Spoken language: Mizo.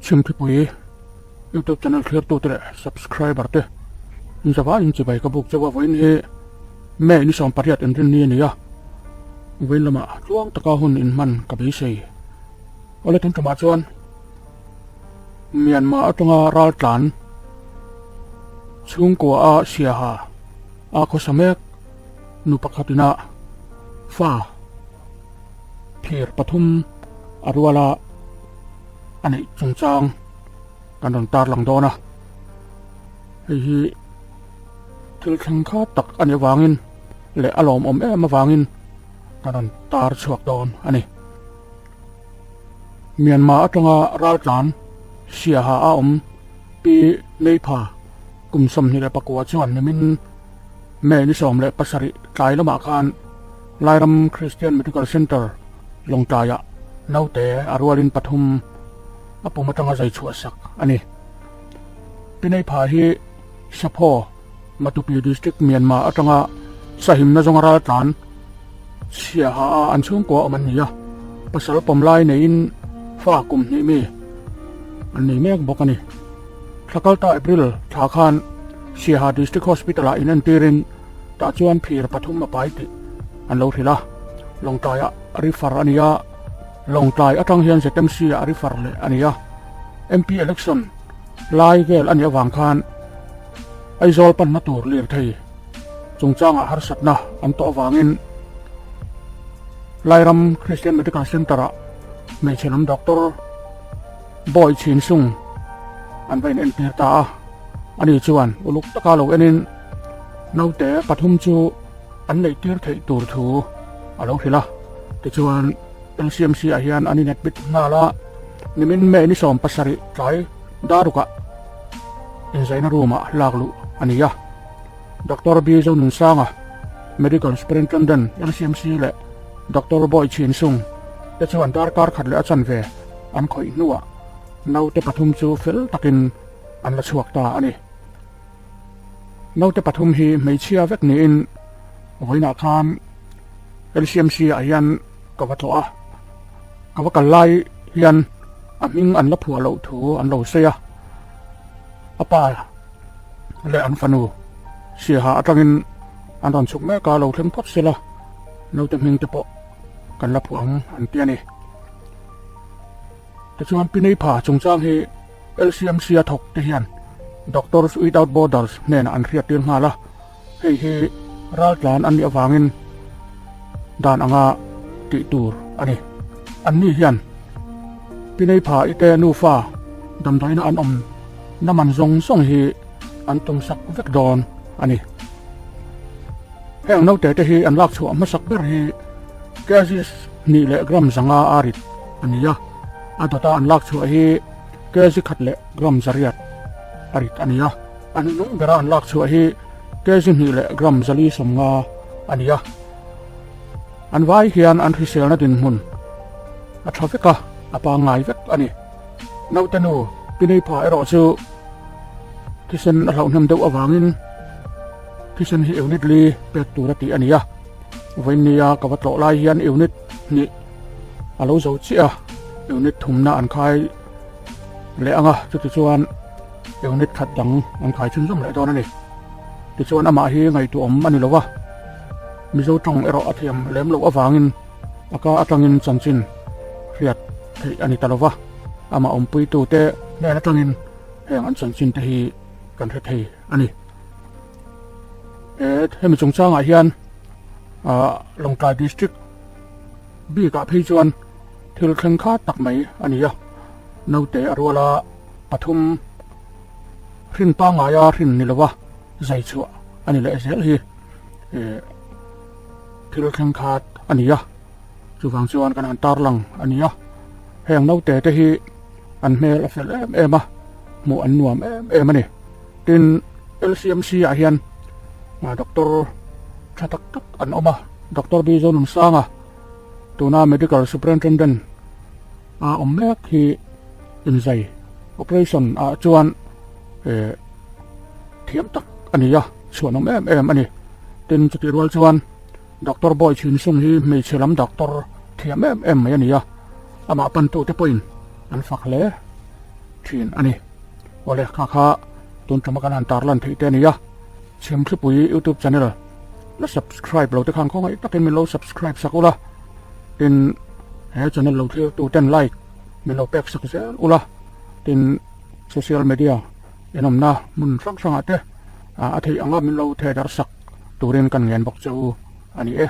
Chhimthipui YouTube channel thlir tute leh subscriber te inzava in chibai ka buk chauh a vawiin hi May ni 18 inrinni a ni a, vawiin lamah tluang taka hun inhman ka beisei. Awle tun tumah chuan Myanmar atanga raltlan chhungkua a siaha a khawsa mek nu pakhat ina fa phir pathum a ruala a neih chungchang kan rawn tarlang dawn a, hei hi thil thleng kha tak a nih avangin leh a lawmawm em avangin kan rawn tar chhuak dawn a ni. Myanmar atanga raltlan Siaha a awm Pi Meipha kum 29 chuan nimin May ni 17 tlai lamah khan Lairam Christian Medical Centre Lawngtlaiah naute a rualin pathum a pum atanga zai chhuah sak a ni. Pi Neipha hi Sapho, Matupi District Myanmar atanga sahimna zawnga raltlan chhiaha a an chhungkua awm an ni a, pasal pawmlai neiin fa kum hnih mi an nei mek bawk a ni. Thla kalta April thla khan Siaha District Hospital ah inentirin tah chuan phir pathum a pai tih an lo hrilh a, Lawngtlaiah refer a ni a, Lawngtlai atang hian ZMC ah refer leh a ni a, MP election lai vel a nih avang khan Aizawl panna tur lirthei chungchangah harsatna an tawh avangin Lairam Christian Medical Centre ah hmeichhe lam doctor Bawi chhin sung an va in entir ta a, ani chuan uluk taka lo enin naute pathum chu an neih tir theih tur thu a lo hrilh a, tichuan LCMC ah hian an in admit nghal a, nimin May ni 17 tlai darukah inzaina room ah lak luh a ni a, Doctor B Zonunsanga, Medical Superintendent LCMC leh Doctor Bawi Chhin Sung te chuan darkar khat leh a chanve an khawih hnuah naute pathum chu fel takin an la chhuak ta a ni. Naute pathum hi hmeichhia vek niin vawiinah khan LCMC ah hian ka va tlawh a, ka va kal lai hian a hming an la phuah loh thu an lo sawi a, a pa leh an fanu Siaha atangin an rawn chhuk mek a, lo thleng phawt sela naute hming te pawh kan la phuah ang an ti a ni. Tichuan Pi Neipha chungchang hi LCMC a thawk te hian Doctors Without Borders hnenah an hriat tir nghal a, hei hi raltlan an nih avangin dan anga tih tur a ni. Anni hian Pi Neipha i te nufa damdawiina an awm na man zawng zawng hi an tumsak vek dawn a ni. Heng naute te hi an lak chhuah hmasak ber hi kgs hnih leh gram zanga a rit a ni a, a dawta an lak chhuah hi kg khat leh gram zariat a rit a ni a, a hnuhnung bera an lak chhuah hi kg hnih leh gram zali sawmnga a ni a. An vai hian an hriselna dinhmun a tha vek a, a pangngai vek a ni. Naute nu Pineipa erawh chu thisen a hlauhnem deuh avangin thisen hi unit li pek tur a tih a ni a, vawiin nia ka va tlawh lai hian unit hnih a lo zo chiah a, unit thumna an khai leh ang a, chuti chuan unit khat dang an khai chhunzawm leh dawn a ni. Tichuan amah hi ngaihtuahawm a ni lo va, Mizo tawng erawh a thiam lem loh avangin a ka atangin chanchin hriat theih a ni ta lo va, amah awmpuitute hnen atangin heng an chanchin te hi kan hre thei a ni. He hemi chungchangah hian ah Lawngtlai District bikah phei chuan thil thleng kha tak mai a ni a, naute a ruala pathum hrin pangngaia hrin ni lova zai chhuah a ni leh zel hi eh thil thleng khat a ni a, chuvang chuan kan han tarlang a ni a, heng naute te hi an hmel a fel em em a, hmuh an nuam em em a ni. Tin, LCMC ah hian doctor tha tak tak an awm a, Doctor B Zonunsanga tuna Medical Superintendent a awm mek hi inzai operation ah chuan eh thiam tak a ni a, chhuanawm em em a ni. Tin, chutih rual chuan Doctor Bawi Chhinsung hi hmeichhe lam doctor thiam em em mai a ni a, amah pantute pawhin an fak hle. thin a ni. Awle kha kha tun tuma kan han tarlan theih te a ni a, Chhimthlipui YouTube channel la subscribe lo te khan khawngaih takin min lo subscribe sak ula, tin he channel lo thlir tu ten like min lo pek sak zel ula, tin social media inawmna hmun hrang hrangah te a theih anga min lo thehdarh sak turin kan ngen bawk che u a ni e.